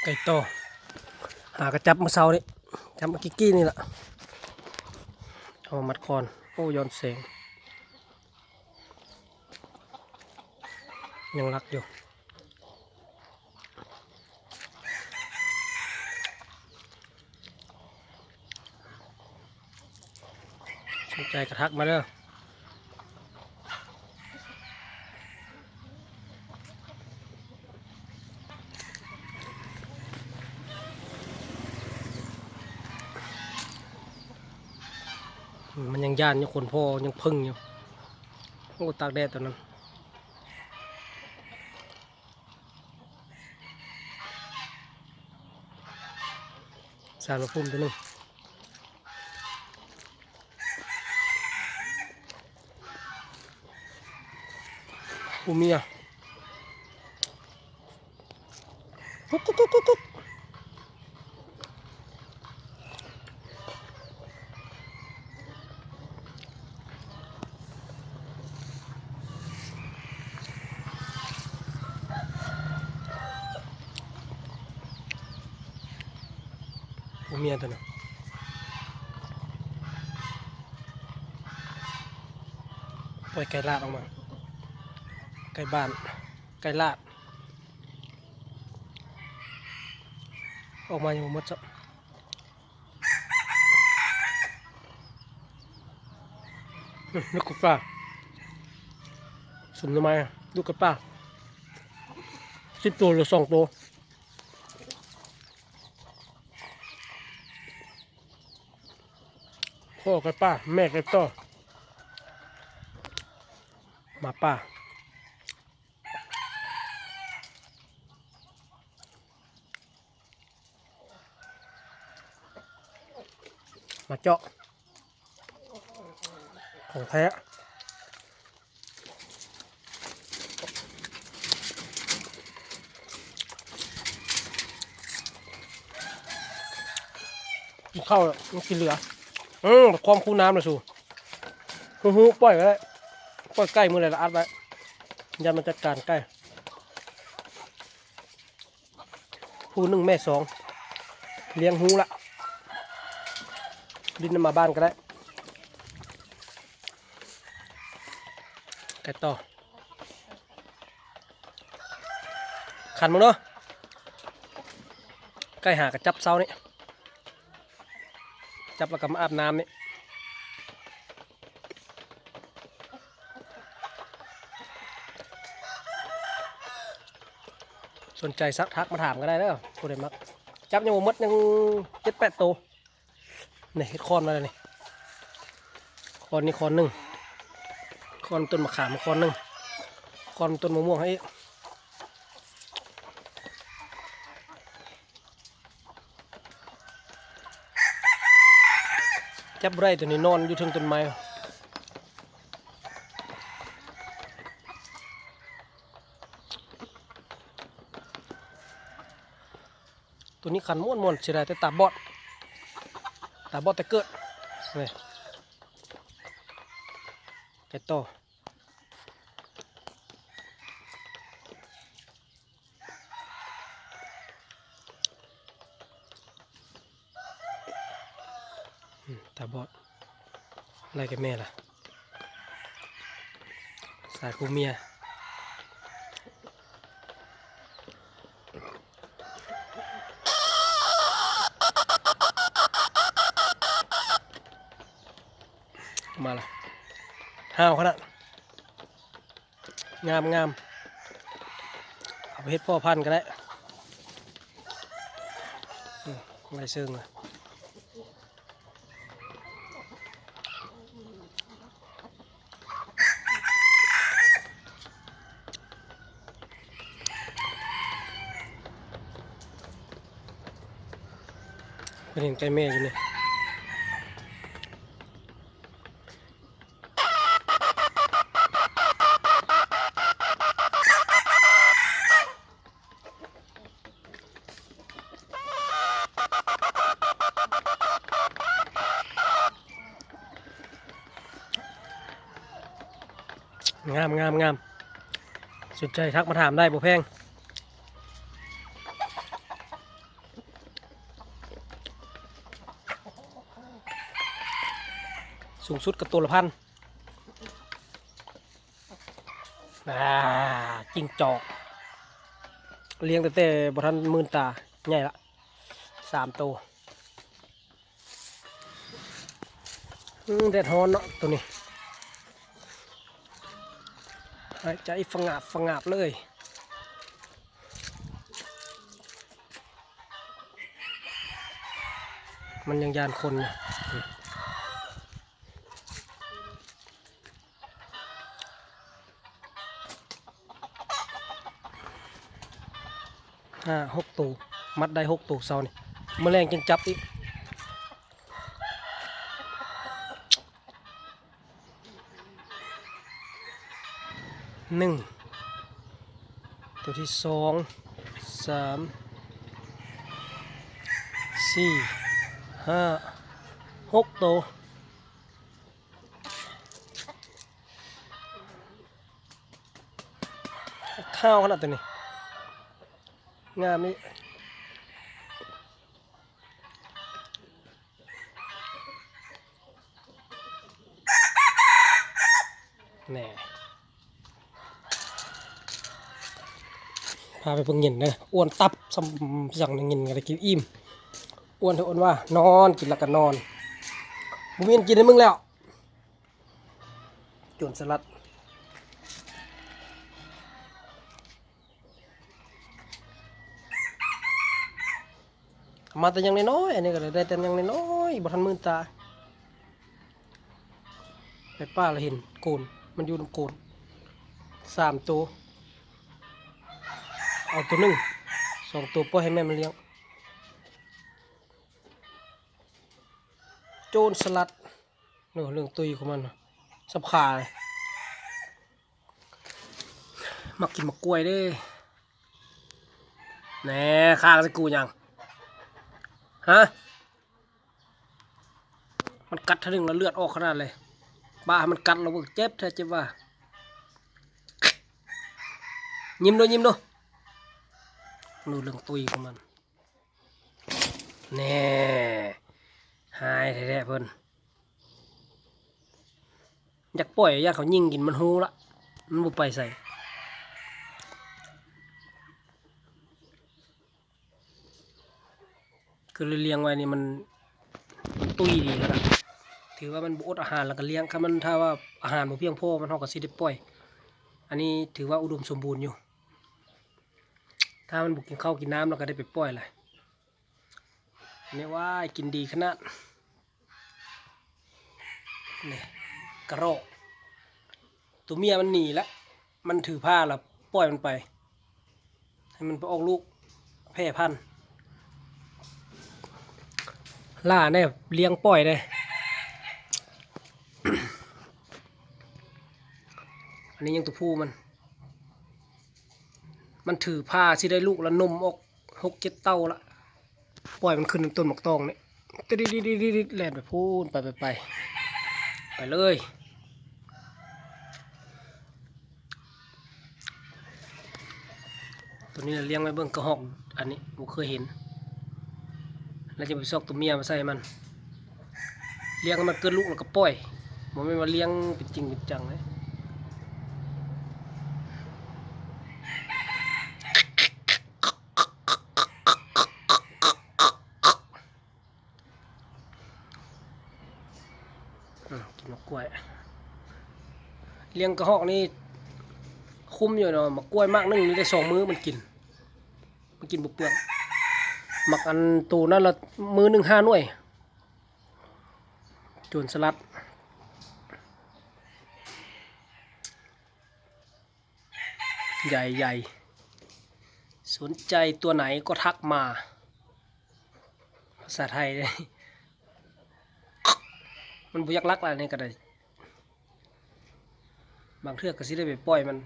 ໄກ່ຕໍ່ ຫາກະຈັບມື້ເຊົ້ານີ້ ຈັບມາກີ້ໆນີ້ລະ ເອົາມາມັດຄອນ. ໂອ້ ຍ້ອນແສງ ຍັງລັກຢູ່. ສົນໃຈກະທັກມາເດີ. ມັນຍັງຢ້ານຢູ່ ຄົນພໍ່ຍັງເພິ່ງຢູ່. ໂອ້ ຕາກແດດຕອນນັ້ນ. ສານພະພູມຕົວໜຶ່ງ ຜູ້ເມຍ ຜົວເມຍຕົວນັ້ນ ປ່ອຍໄກ່ລາດອອກມາ ໄກ່ບ້ານ ໄກ່ລາດ ອອກມາຍັງບໍ່ໝົດຊ້ຳ. ອືມ ລູກໄກ່ປ່າ ສຸມໜໍ່ໄມ້ ລູກໄກ່ປ່າ ສິບໂຕ ຫຼື ສອງໂຕ ພໍ່ໄກ່ປ່າ ແມ່ໄກ່ຕໍ່ ໝາປ່າ. ມາເຈາະ ຂອງແທ້ ກິນເຂົ້າແລ້ວມັນຊິເຫຼືອ ເອີ ຄວາມຄູນ້ຳລະສູ ຮູ້ໆ ປ່ອຍໄວ້ ປ່ອຍໄກ່ມື້ໃດລະອັດໄວ້ ຢ້ານມັນຈັດການໄກ່. ຜູ້ໜຶ່ງແມ່ສອງ ລ້ຽງຮູ້ລະ ຫຼິ້ນນຳໝາບ້ານກະໄດ້ ໄກ່ຕໍ່ ຂັນເບິ່ງເດີ ໄກ່ຫາກະຈັບເຊົ້ານີ້ ຈັບແລ້ວກະມາອາບນ້ຳນີ້. ສົນໃຈສັກທັກມາຖາມກະໄດ້ເດີ ຜູ້ໃດມັກ ຈັບຍັງບໍ່ໝົດ ຍັງເຈັດແປດໂຕ ນີ້ເຮັດຄອນມາແລ້ວນີ້ ຄອນນີ້ຄອນໜຶ່ງ ຄອນຕົ້ນມະຂາມຄອນໜຶ່ງ ຄອນຕົ້ນມະມ່ວງໃຫ້ອີກ. ຈັບບໍ່ໄດ້ ໂຕນີ້ນອນຢູ່ເທິງຕົ້ນໄມ້ ໂຕນີ້ຂັນມ່ວນໆ ເສຍດາຍແຕ່ຕາບອດ ຕາບອດແຕ່ເກີດ ນີ້ ໄກ່ຕໍ່. ອືມ ຕາບອດ ໄລ່ກັບແມ່ລະ ສາຍຜູ້ເມຍ ມາລະ ຫ້າວຂະໜາດ. ງາມໆ ເອົາໄປເຮັດພໍ່ພັນກະໄດ້ ອືມ ໄດ້ເຊິ່ງລະ ເພິ່ນເຫັນໄກ່ແມ່ຢູ່ນີ້. ງາມ ງາມ ງາມ ສົນໃຈທັກມາຖາມໄດ້ ບໍ່ແພງ. ສູງສຸດກໍໂຕລະພັນ. ອາ ຈິງຈອກ ລ້ຽງຕັ້ງແຕ່ບໍ່ທັນມື່ນຕາ ໃຫຍ່ລະ ສາມໂຕ. ອືມ ແດດຮ້ອນເນາະໂຕນີ້ ຫາຍໃຈຟະງາບໆເລີຍ. ມັນຍັງຢ້ານຄົນຢູ່. ຫ້າ ຫົກໂຕ ມັດໄດ້ຫົກໂຕເຊົ້ານີ້ ມື້ແລງຈຶ່ງຈັບອີກ. ໜຶ່ງ ໂຕທີສອງ ສາມ ສີ່ ຫ້າ ຫົກໂຕ. ຂາວຂະໜາດໂຕນີ້ ງາມອີກ. ແນ່ ພາໄປເບິ່ງເຫງັນເດີ ອ້ວນຕັບ ສ່ຳ ສ່ຳໄດ້ເຫງັນກໍໄດ້ກິນອີ່ມ ອ້ວນເຖາະ ອ້ວນວ່າ ນອນ ກິນແລ້ວກໍນອນ ບໍ່ມີອັນກິນໃຫ້ມຶງແລ້ວ. ໂຈນສະຫຼັດ ເອົາມາແຕ່ຍັງນ້ອຍໆ ອັນນີ້ກໍໄດ້ແຕ່ຍັງນ້ອຍໆ ບໍ່ທັນມື່ນຕາ. ໄປປ່າລະເຫັນໂກນ ມັນຢູ່ນຳໂກນ ສາມໂຕ ເອົາໂຕໜຶ່ງ ສອງໂຕ ປ່ອຍໃຫ້ແມ່ມັນລ້ຽງ. ໂຈນສະຫຼັດ ໂອ້ ເລື່ອງຕຸ້ຍຂອງມັນ ສັບຂາ ມັກກິນໝາກກ້ວຍເດ້. ແນ່ ຄ້າງໃສ່ກູຫຍັງ ຮະ? ມັນກັດເທື່ອໜຶ່ງແລ້ວເລືອດອອກຂະໜາດເລີຍ ປະໃຫ້ມັນກັດແລ້ວເບິ່ງ ເຈັບແທ້ເຈັບວ່າ. ຍິ້ມດູ ຍິ້ມດູ ໂອ້ ເລື່ອງຕຸ້ຍຂອງມັນ. ແນ່ ຫາຍແທ້ໆ ເພິ່ນຢາກປ່ອຍ ຢ້ານເຂົາຍິງກິນ ມັນຮູ້ລະ ມັນບໍ່ໄປໃສ. ຄືລ້ຽງໄວ້ນີ້ມັນ ມັນຕຸ້ຍດີແລ້ວລະ ຖືວ່າມັນບໍ່ອົດອາຫານ ແລ້ວກໍລ້ຽງ ຄັນມັນ ຖ້າວ່າອາຫານບໍ່ພຽງພໍ ມັນ ເຮົາກໍຊິໄດ້ປ່ອຍ. ອັນນີ້ຖືວ່າອຸດົມສົມບູນຢູ່. ຖ້າມັນບໍ່ກິນເຂົ້າກິນນ້ຳ ແລ້ວກໍໄດ້ໄປປ່ອຍລະ. ນີ້ ວ້າຍ ກິນດີຂະໜາດ ນີ້ ກະຣອກ ຕົວເມຍມັນໜີລະ ມັນຖືພາລະ ປ່ອຍມັນໄປ ໃຫ້ມັນໄປອອກລູກ ແຜ່ພັນ. ຫຼ້າແນ່ ລ້ຽງປ່ອຍເດ້. ອັນນີ້ຍັງຕົວຜູ້ມັນ ມັນຖືພາຊິໄດ້ລູກລະນົມອອກ ຫົກເຈັດເຕົ້າລະ ປ່ອຍມັນຂຶ້ນຕົ້ນໝາກຕອງນີ້ ຕິດໆໆໆ ແລ່ນໄປພຸ້ນ ໄປໆໆ ໄປເລີຍ. ໂຕນີ້ລະລ້ຽງໄວ້ເບິ່ງກະຮອກ ອັນນີ້ບໍ່ເຄີຍເຫັນ ແລ້ວຈະໄປຊອກຕົວເມຍມາໃສ່ໃຫ້ມັນ. ລ້ຽງໃຫ້ມັນເກີດລູກແລ້ວກໍປ່ອຍ ບໍ່ແມ່ນວ່າລ້ຽງເປັນຈິງເປັນຈັງເດ້. ອືມ ກິນໝາກກ້ວຍ ລ້ຽງກະຮອກນີ້ຄຸ້ມຢູ່ເນາະ ໝາກກ້ວຍໝາກໜຶ່ງນີ້ໄດ້ສອງມື້ມັນກິນ. ມັນກິນບໍ່ເປືອງ ໝາກອັນໂຕນັ້ນລະ ມື້ໜຶ່ງຫ້າໜ່ວຍ. ໂຈນສະຫຼັດ ໃຫຍ່ໆ ສົນໃຈຕົວໄຫນກໍທັກມາ ພາສາໄທເດ້. ມັນບໍ່ຢາກລັກລະ ອັນນີ້ກໍໄດ້. ບາງເທື່ອກໍຊິໄດ້ໄປປ່ອຍມັນ.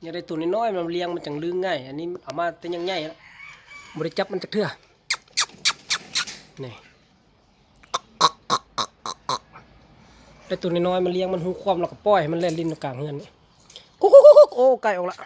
ຢາກໄດ້ໂຕນ້ອຍໆ ມາລ້ຽງ ມັນຈັ່ງລຶ້ງງ່າຍ. ອັນນີ້ເອົາມາແຕ່ຍັງໃຫຍ່ລະ ບໍ່ໄດ້ຈັບມັນຈັກເທື່ອ. ນີ້ ໄດ້ໂຕນ້ອຍໆ ມາລ້ຽງ ມັນຮູ້ຄວາມ ແລ້ວກໍປ່ອຍໃຫ້ມັນແລ່ນຫຼິ້ນຢູ່ກາງເຮືອນນີ້. ກຸກໆໆໆ ໂອ້ ໄກ່ອອກລະ.